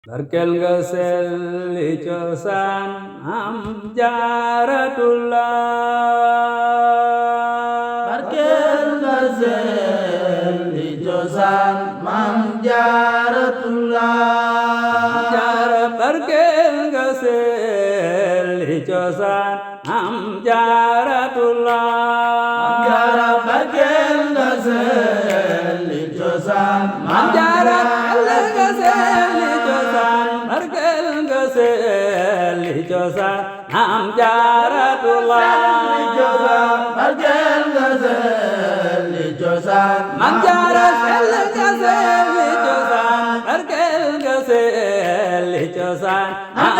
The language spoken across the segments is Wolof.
Barkel nga selli cosaan am jaaratullah. Barkel nga selli cosaan mam jaaratullah. Barkel nga selli cosaan am jaaratullah. Barkel nga selli cosaan mam barkel nga selli cosaan am jaaratullah. Barkel nga selli cosaan mam jaaratullah. Barkel nga selli cosaan am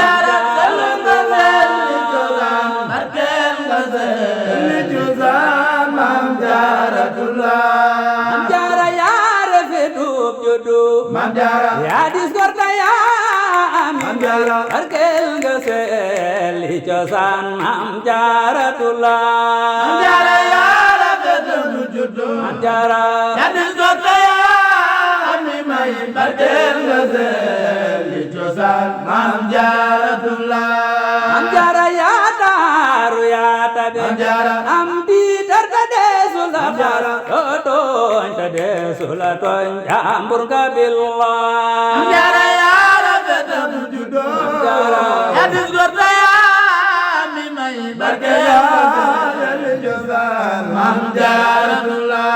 Maam Jaara yaa rafetub juddu Maam Jaara yaa dis gor ta yaa am Maam Jaara barkel nga selli cosaan Maam Jaaratullah. Maam Jaara yaa rafetub juddu Maam Jaara yaa dis gor ta yaa am may barkel nga selli cosaan Maam Jaaratullah. Maam Jaara yaa taaru yaa tabe Maam Jaara am tiitar ta deesu la Maam Jaara doo tooñ ta deesu la tooñ jàmbur nga billah. Maam Jaara yaa rafetub juddu Jaara yaa dis gor ta yaa am may barkel nga selli cosaan Maam Jaaratullah.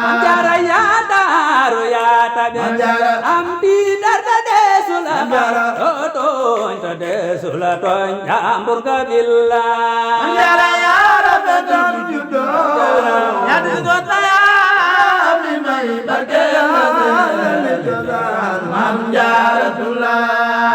Maam Jaara yaa taaru yaa tabe Maam Jaara am tiitar ta deesu la Maam Jaara doo tooñ ta deesu la tooñ jàmbur nga billah. Maam Jaara yaa rafetub juddu yaa dis gor ta yaa am may barkel nga selli cosaan Maam Jaaratullah.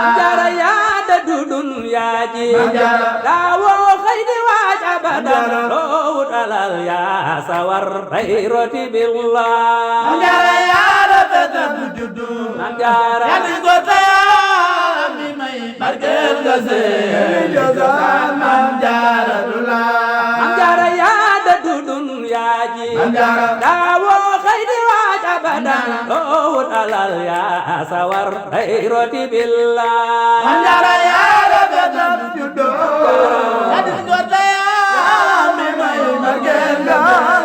Maam Jaara yaa dëddu dunyaa ji Maam Jaara daawoo xëy di waaj abadan Maam Jaara doo wut alal yaa sawar bay roti billah. Maam Jaara yaa rafetub juddu Maam Jaara yaa dis gor ta yaa am may barkel nga selli cosaan Maam Jaaratullah. Maam Jaara yaa dëddu dunyaa ji Maam Jaara daawoo xëy di waaj abadan doo wut alal yaa sawar bay roti billah. Maam Jaara yaa rafetub juddu yaa dis gor ta yaa am may barkel nga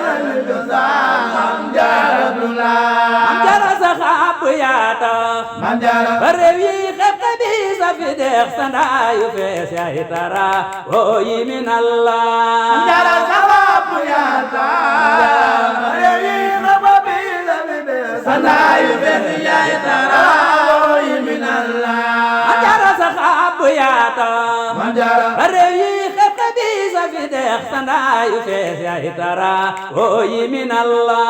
selli cosaan Maam Jaaratullah. Maam Jaara sa xaap yaa tax Maam Jaara ba réew yi xeeb ka bi sa fi deex sa ndaayu fees yaay tara woo yi min Allah. Maam Jaara sababu yaa tax ba réew yi xaba bi la fi deex sa ndaayu fees yaay tara woo yi min Allah. Maam Jaara sa xaap yaa tax Maam Jaara ba réew yi xeeb ka bi sa fi deex sa ndaayu fees yaay tara woo yi min Allah.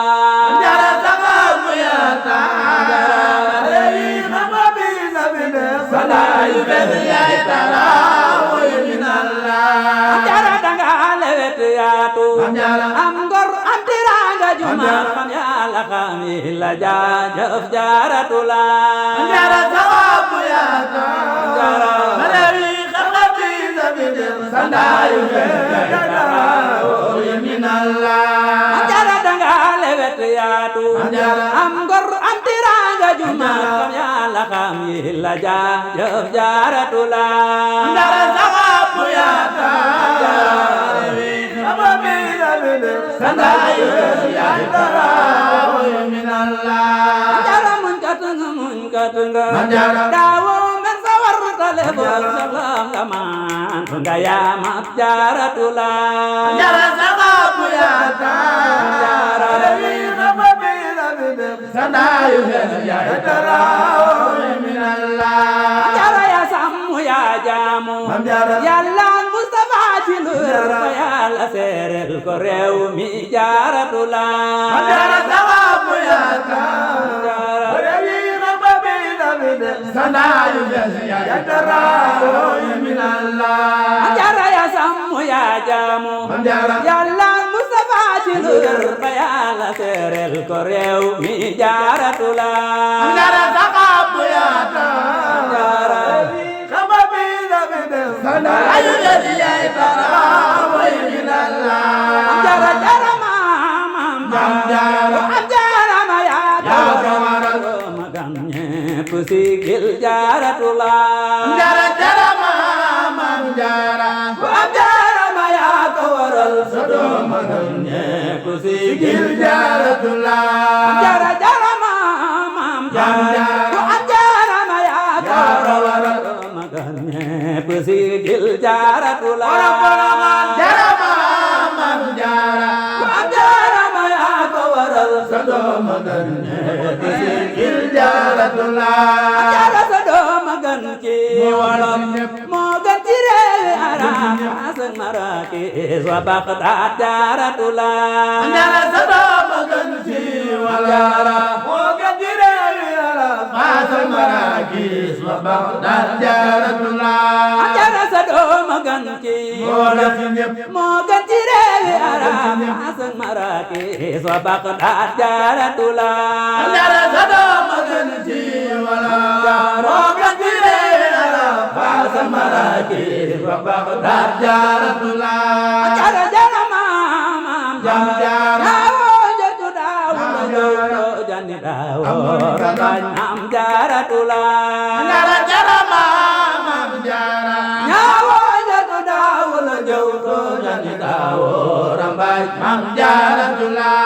Maam Jaara sababu yaa tax ba réew yi xaba bi la fi deex sa ndaayu fees yaay tara woo yi min Allah. Maam Jaara danga lewet yaatu Maam Jaara am ngor am teraanga ju Maam ma Jaara xam Yàlla xam yi la jaajëf Jaaratullah. Maam Jaara sababu yaa tax Jaara ba réew yi xaba bi la fi deex sa ndaayu fees yaay tara woo yi min Allah. Maam Jaara danga lewet yaatu Maam Jaara am ngor am teraanga ju ma xam Yàlla xam yi la jaajëf Jaaratullah. Maam Jaara sababu yaa tax réew yi xaba bi la fi deex sa ndaayu fees yaay tara woo yi min Allah. Maam Jaara muñ kat nga Maam Jaara daawoo mer sa war tale bol salam nga man nga yaa Maam Jaaratullah. Maam Jaara sababu yaa tax réew yi xaba bi la fi deex sa ndaayu fees yaay tara woo yi min Allah. Maam Jaara yaa sàmm yaa jaamu Maam Jaara Yàlla Mustafa ci lu wér fa Yàlla seereel ko réew mi Jaaratullah. Maam Jaara sababu yaa tax Jaara réew yi xaba bi la fi deex sa ndaayu fees yaay tara woo yi min Allah. Maam Jaara yaa sàmm yaa jaamu Maam Jaara Yàlla Mustafa ci lu wér fa Yàlla seereel ko réew mi Jaaratullah. Maam Jaara sababu yaa tax Jaara xaba bi la fi deex sa ndaayu fees yaay tara woo yi min Allah. Maam Jaara Jaara maam Maam Jaara Maam Jaara ma yaa yaa ko waral ma gam ñépp sigil Jaaratullah jaara jaara maam jaara ku am jaarama yaa ko waral sa doom a gën ñépp sigil sigil Jaaratullah jaara jaara maam jaara ku am jaarama yaa ko waral magan ñépp sigil Jaaratullah jaara maam jaara ku am jaarama yaa ko waral sa doom a gën sigil Jaaratullah jaara sa doom a gën ci wolof moo gën ci réewi arab ak Marrakech wa Bagdad Jaaratullah jaara sa doom a gën ci wolof moo gën ci réewi arab ak Marrakech wa Bagdad Jaaratullah jaara sa doom a gën ci wolof moo gën ci réewi arab ak Marrakech wa Bagdad Jaaratullah jaara sa doom a gën ci wolof moo gën ci réewi arab ak Marrakech wa Bagdad Jaaratullah jaara jaara maam jaara jatu daawu jani daawu rabañ maam Jaaratullah jaara jaara maam jaara ñaawo jatu daawu la jawto jani daawu rabañ maam Jaaratullah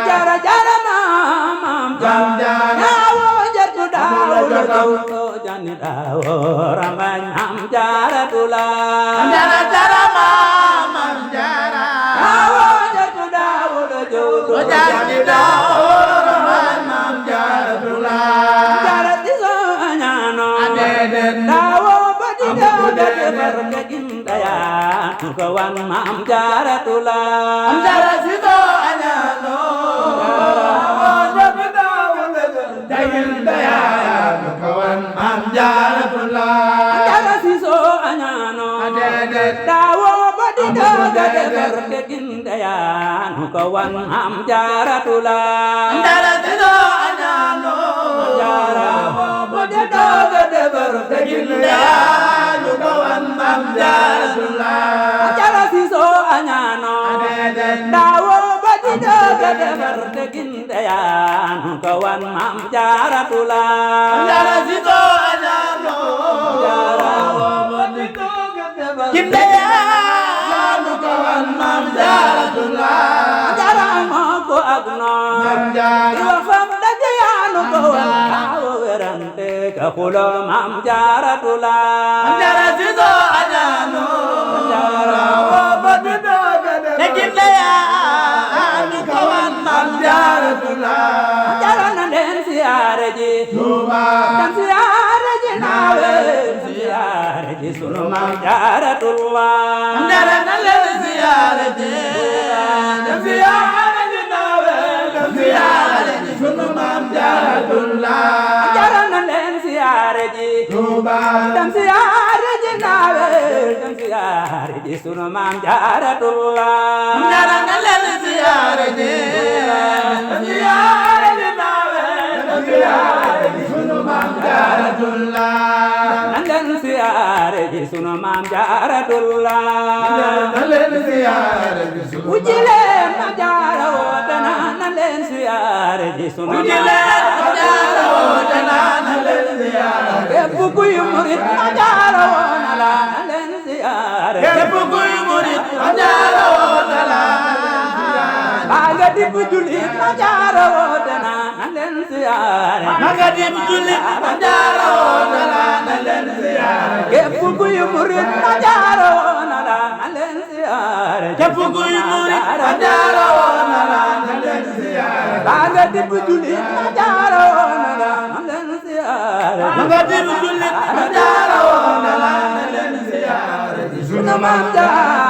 jaara jaara maam jaara ñaawo jatu daawu la jawto jani daawu rabañ maam Jaaratullah jaara jaara maam jaara ñaawo jatu daawu la jawto jani daawu rabañ maam Jaaratullah jaara tiso ñaano adeeden daawo badi daaga barke indaya ko wan maam Jaaratullah jaara sido añaano jabi daawu dagin daya ko wan maam Jaaratullah jaara tiso añaano adeeden daawo badi daaga barke indaya ko wan maam Jaaratullah jaara sido añaano jaara badi daaga barke indaya ko wan maam Jaaratullah jaara tiso añaano adeeden daawo badi daaga barke indaya ko wan maam Jaaratullah jaara sido añaano kindeyaanu ko wan maam Jaaratullah jaara moo ko ak noon di wax fam daje yaanu ko wan kaawo werante ka xulo maam Jaaratullah jaara sido añaano jaara ne kindeyaanu ko wan maam Jaaratullah jaara na leen siyaare ji Tuuba dem siyaare ji naawe siyaare ji sunu maam Jaaratullah jaara na leen siyaare ji dem siyaare ji naawe dem siyaare ji sunu maam Jaaratullah jaara na leen siyaare ji Tuuba dem siyaare ji naawe dem siyaare ji sunu maam Jaaratullah jaara na leen siyaare ji dem siyaare ji naawe dem siyaare ji sunu maam Jaaratullah na leen siyaare ji sunu maam Jaaratullah na leen siyaare ji sunu uji leen ma jaara woote na leen siyaare ji sunu maam jaara woote na leen siyaare képp kuy murit ma jaara woona la na leen siyaare képp kuy murit ma jaara woote na baa nga dib julit ma jaara woote na leen siyaare nga dib julit ma jaara woote na leen siyaare képp kuy murit ma jaara woona la na leen siyaare képp kuy murit ma jaara woote na leen siyaare baa nga dib julit ma jaara woona la na leen siyaare nga dib julit ma jaara woote na leen siyaare sunu maam Jaara